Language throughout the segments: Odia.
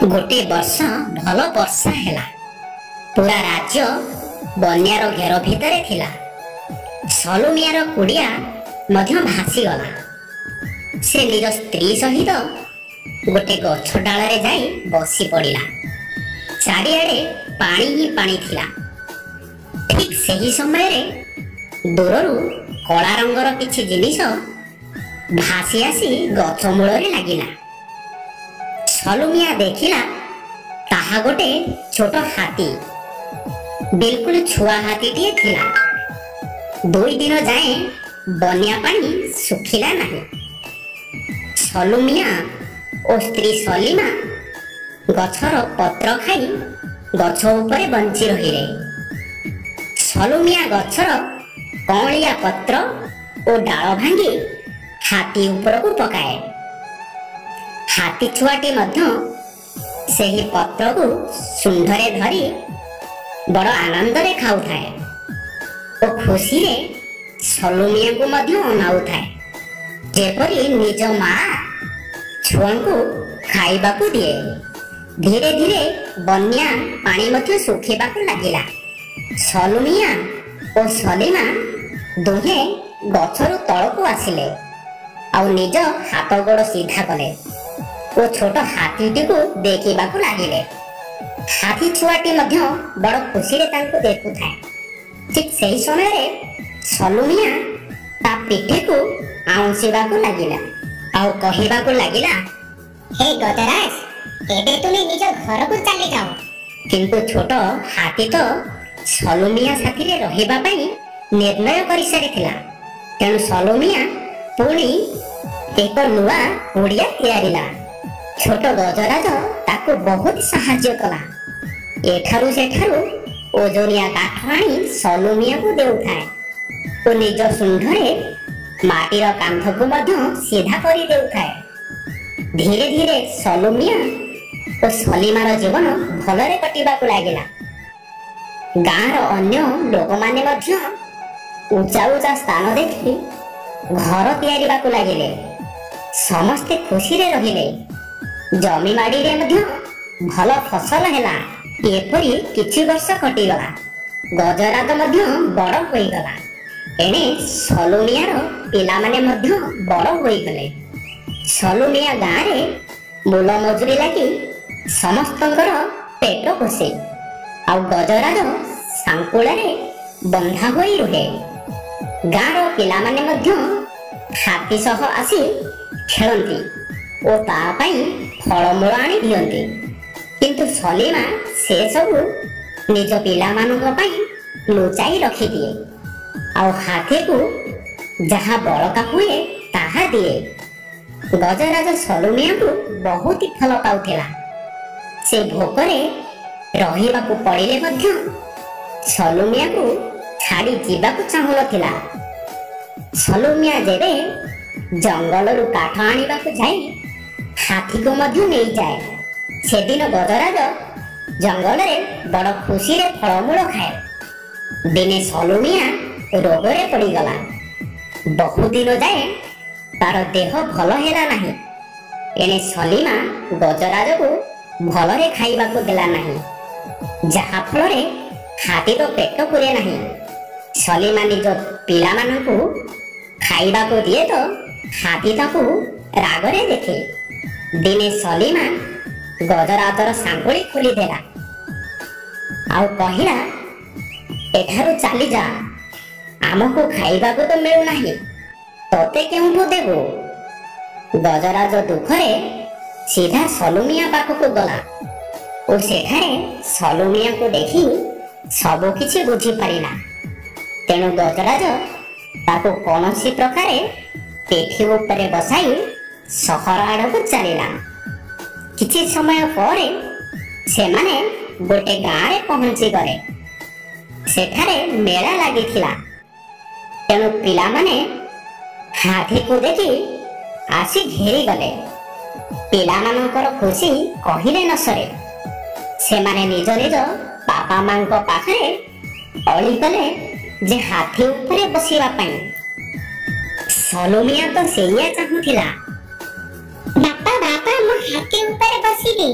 ଗୋଟିଏ ବର୍ଷ ଭଲ ବର୍ଷା ହେଲା। ପୁରା ରାଜ୍ୟ ବନ୍ୟାର ଘେର ଭିତରେ ଥିଲା। ସଲୁମିଆର କୁଡ଼ିଆ ମଧ୍ୟ ଭାସିଗଲା। ସେ ନିଜ ସ୍ତ୍ରୀ ସହିତ ଗୋଟେ ଗଛ ଡାଳରେ ଯାଇ ବସି ପଡ଼ିଲା। ଚାରିଆଡ଼େ ପାଣି ହିଁ ପାଣି ଥିଲା। ଠିକ୍ ସେହି ସମୟରେ ଦୂରରୁ କଳା ରଙ୍ଗର କିଛି ଜିନିଷ ଭାସି ଆସି ଗଛ ମୂଳରେ ଲାଗିଲା। ସଲୁମିଆ ଦେଖିଲା, ତାହା ଗୋଟେ ଛୋଟ ହାତୀ, ବିଲକୁଲ ଛୁଆ ହାତୀଟିଏ ଥିଲା। 2 ଦିନ ଯାଏଁ ବନ୍ୟା ପାଣି ଶୁଖିଲା ନାହିଁ। ସଲୁମିଆ ଓ ସ୍ତ୍ରୀ ସଲିମା ଗଛର ପତ୍ର ଖାଇ ଗଛ ଉପରେ ବଞ୍ଚି ରହିଲେ। ସଲୁମିଆ ଗଛର କଅଁଳିଆ ପତ୍ର ଓ ଡାଳ ଭାଙ୍ଗି ହାତୀ ଉପରକୁ ପକାଏ। ହାତୀ ଛୁଆଟି ମଧ୍ୟ ସେହି ପତ୍ରକୁ ଶୁଣ୍ଢରେ ଧରି ବଡ଼ ଆନନ୍ଦରେ ଖାଉଥାଏ ଓ ଖୁସିରେ ସଲୁମିଆଙ୍କୁ ମଧ୍ୟ ଅନାଉଥାଏ, ଯେପରି ନିଜ ମା ଛୁଆଙ୍କୁ ଖାଇବାକୁ ଦିଏ। ଧୀରେ ଧୀରେ ବନ୍ୟା ପାଣି ମଧ୍ୟ ଶୁଖିବାକୁ ଲାଗିଲା। ସଲୁମିଆ ଓ ସଲିମା ଦୁହେଁ ଗଛରୁ ତଳକୁ ଆସିଲେ ଆଉ ନିଜ ହାତ ଗୋଡ଼ ସିଧା କଲେ ଓ ଛୋଟ ହାତୀଟିକୁ ଦେଖିବାକୁ ଲାଗିଲେ। ହାତୀ ଛୁଆଟି ମଧ୍ୟ ବଡ଼ ଖୁସିରେ ତାଙ୍କୁ ଦେଖୁଥାଏ। ଠିକ୍ ସେହି ସମୟରେ ସଲୁମିଆ ତା ପିଠିକୁ ଆଉଁସିବାକୁ ଲାଗିଲା ଆଉ କହିବାକୁ ଲାଗିଲା, ହେ ଗଜରାଜ, ଏବେ ତୁମେ ନିଜ ଘରକୁ ଚାଲିଯାଅ। କିନ୍ତୁ ଛୋଟ ହାତୀ ତ ସଲୁମିଆ ସାଥିରେ ରହିବା ପାଇଁ ନିର୍ଣ୍ଣୟ କରିସାରିଥିଲା। ତେଣୁ ସଲୁମିଆ ପୁଣି ଏକ ନୂଆ କୁଡ଼ିଆ ତିଆରିଲା। ଛୋଟ ଗଜରାଜ ତାକୁ ବହୁତ ସାହାଯ୍ୟ କଲା। ଏଠାରୁ ସେଠାରୁ ଓଜନିଆ କାଠ ଆଣି ସଲୁମିଆକୁ ଦେଉଥାଏ ଓ ନିଜ ଶୁଣ୍ଢରେ ମାଟିର କାନ୍ଥକୁ ମଧ୍ୟ ସିଧା କରିଦେଉଥାଏ। ଧୀରେ ଧୀରେ ସଲୁମିଆ ଓ ସଲିମାର ଜୀବନ ଭଲରେ କଟିବାକୁ ଲାଗିଲା। ଗାଁର ଅନ୍ୟ ଲୋକମାନେ ମଧ୍ୟ ଉଚ୍ଚା ଉଚ୍ଚା ସ୍ଥାନ ଦେଖି ଘର ତିଆରିବାକୁ ଲାଗିଲେ। ସମସ୍ତେ ଖୁସିରେ ରହିଲେ। ଜମିବାଡ଼ିରେ ମଧ୍ୟ ଭଲ ଫସଲ ହେଲା। ଏପରି କିଛି ବର୍ଷ କଟିଗଲା। ଗଜରାଜ ମଧ୍ୟ ବଡ଼ ହୋଇଗଲା। ଏଣେ ସଲୁମିଆର ପିଲାମାନେ ମଧ୍ୟ ବଡ଼ ହୋଇଗଲେ। ସଲୁମିଆ ଗାଁରେ ମୂଲ ମଜୁରୀ ଲାଗି ସମସ୍ତଙ୍କର ପେଟ ପୋଷେ ଆଉ ଗଜରାଜ ସାଙ୍କୁଳାରେ ବନ୍ଧା ହୋଇ ରୁହେ। ଗାଁର ପିଲାମାନେ ମଧ୍ୟ ହାତୀ ସହ ଆସି ଖେଳନ୍ତି ଓ ତା ପାଇଁ ଫଳମୂଳ ଆଣି ଦିଅନ୍ତି। କିନ୍ତୁ ସଲିମା ସେସବୁ ନିଜ ପିଲାମାନଙ୍କ ପାଇଁ ଲୁଚାଇ ରଖିଦିଏ ଆଉ ହାତୀକୁ ଯାହା ବଳକା ହୁଏ ତାହା ଦିଏ। ଗଜରାଜ ସଲୁମିଆକୁ ବହୁତ ଭଲ ପାଉଥିଲା। ସେ ଭୋକରେ ରହିବାକୁ ପଡ଼ିଲେ ମଧ୍ୟ ସଲୁମିଆକୁ ଛାଡ଼ି ଯିବାକୁ ଚାହୁଁନଥିଲା। ସଲୁମିଆ ଯେବେ ଜଙ୍ଗଲରୁ କାଠ ଆଣିବାକୁ ଯାଏ, ହାତୀକୁ ମଧ୍ୟ ନେଇଯାଏ। ସେଦିନ ଗଜରାଜ ଜଙ୍ଗଲରେ ବଡ଼ ଖୁସିରେ ଫଳମୂଳ ଖାଏ। ଦିନେ ସଲୁମିଆ ରୋଗରେ ପଡ଼ିଗଲା। ବହୁଦିନ ଯାଏ ତାର ଦେହ ଭଲ ହେଲା ନାହିଁ। ଏଣେ ସଲିମା ଗଜରାଜକୁ ଭଲରେ ଖାଇବାକୁ ଦେଲା ନାହିଁ, ଯାହାଫଳରେ ହାତୀର ପେଟ ପୂରେ ନାହିଁ। ସଲିମା ନିଜ ପିଲାମାନଙ୍କୁ ଖାଇବାକୁ ଦିଏ ତ ହାତୀ ତାକୁ ରାଗରେ ଦେଖେ। ଦିନେ ସଲିମା ଗଜରାଜର ସାଙ୍ଗୁଳି ଖୋଲିଦେଲା ଆଉ କହିଲା, ଏଠାରୁ ଚାଲିଯା, ଆମକୁ ଖାଇବାକୁ ତ ମିଳୁନାହିଁ, ତତେ କେଉଁଠୁ ଦେବୁ? ଗଜରାଜ ଦୁଃଖରେ ସିଧା ସଲୁମିଆ ପାଖକୁ ଗଲା ଓ ସେଠାରେ ସଲୁମିଆକୁ ଦେଖି ସବୁ କିଛି ବୁଝିପାରିଲା। ତେଣୁ ଗଜରାଜ ତାକୁ କୌଣସି ପ୍ରକାରେ ପିଠି ଉପରେ ବସାଇ ସହର ଆଡ଼କୁ ଚାଲିଲା। କିଛି ସମୟ ପରେ ସେମାନେ ଗୋଟେ ଗାଁରେ ପହଞ୍ଚିଗଲେ। ସେଠାରେ ମେଳା ଲାଗିଥିଲା। ତେଣୁ ପିଲାମାନେ ହାତୀକୁ ଦେଖି ଆସି ଘେରିଗଲେ। ପିଲାମାନଙ୍କର ଖୁସି କହିଲେ ନ ସରେ। ସେମାନେ ନିଜ ନିଜ ବାପା ମାଙ୍କ ପାଖରେ ଅଳି କଲେ ଯେ ହାତୀ ଉପରେ ବସିବା ପାଇଁ। ସଲୁମିଆ ତ ସେଇଆ ଚାହୁଁଥିଲା। ବାପା ବାପା, ମୁଁ ହାତୀ ଉପରେ ବସିବି।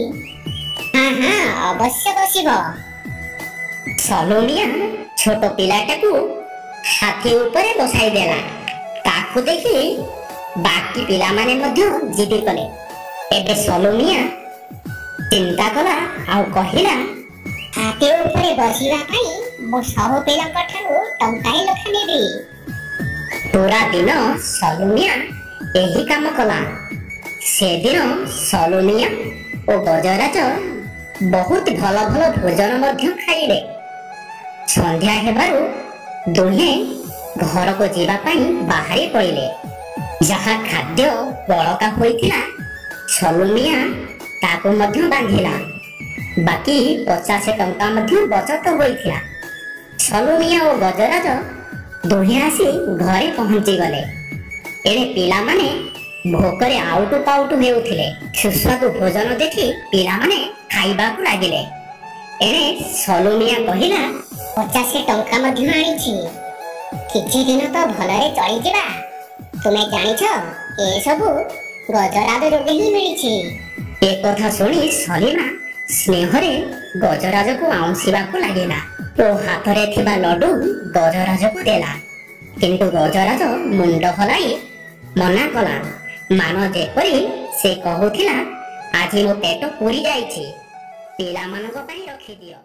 ଅବଶ୍ୟ ବସିବ। ସଲୁମିଆ ଛୋଟ ପିଲାଟାକୁ ହାତୀ ଉପରେ ବସାଇ ଦେଲା। ତାକୁ ଦେଖି ବାକି ପିଲାମାନେ ମଧ୍ୟ ଜିଦି କଲେ। ଏବେ ସଲୁମିଆ ଚିନ୍ତା କଲା ଆଉ କହିଲା, ହାତୀ ଉପରେ ବସିବା ପାଇଁ ମୁଁ ସବୁ ପିଲାଙ୍କ ଠାରୁ ଟଙ୍କାଏ ଲେଖା ନେବି। ପୁରା ଦିନ ସଲୁମିଆ ଏହି କାମ କଲା। ସେଦିନ ସଲୁମିଆ ଓ ଗଜରାଜ ବହୁତ ଭଲ ଭଲ ଭୋଜନ ମଧ୍ୟ ଖାଇଲେ। ସନ୍ଧ୍ୟା ହେବାରୁ ଦୁହେଁ ଘରକୁ ଯିବା ପାଇଁ ବାହାରି ପଡ଼ିଲେ। ଯାହା ଖାଦ୍ୟ ବଳକା ହୋଇଥିଲା, ସଲୁମିଆ ତାକୁ ମଧ୍ୟ ବାନ୍ଧିଲା। ବାକି 50 ଟଙ୍କା ମଧ୍ୟ ବଚତ ହୋଇଥିଲା। ସଲୁମିଆ ଓ ଗଜରାଜ ଦୁହେଁ ଆସି ଘରେ ପହଞ୍ଚିଗଲେ। ଏଣେ ପିଲାମାନେ ଭୋକରେ ଆଉଟୁ ପାଉଟୁ ହେଉଥିଲେ। ସୁସ୍ୱାଦୁ ଭୋଜନ ଦେଖି ପିଲାମାନେ ଖାଇବାକୁ ଲାଗିଲେ। ଏଣେ ସଲୁମିଆ କହିଲା, 50 ଟଙ୍କା ମଧ୍ୟ ଆଣିଛି, କିଛି ଦିନ ତ ଭଲରେ ଚଳିଯିବା। ତୁମେ ଜାଣିଛ, ଏସବୁ ଗଜରାଜ ଯୋଗେ ହିଁ ମିଳିଛି। ଏକଥା ଶୁଣି ସଲିମା ସ୍ନେହରେ ଗଜରାଜକୁ ଆଉଁସିବାକୁ ଲାଗିଲା ଓ ହାତରେ ଥିବା ଲଡୁ ଗଜରାଜକୁ ଦେଲା। କିନ୍ତୁ ଗଜରାଜ ମୁଣ୍ଡ ହଲାଇ ମନା କଲା, ମାନ ଯେପରି ସେ କହୁଥିଲା, ଆଜି ମୋ ପେଟ ପୁରି ଯାଇଛି, ପିଲାମାନଙ୍କ ପାଇଁ ରଖିଦିଅ।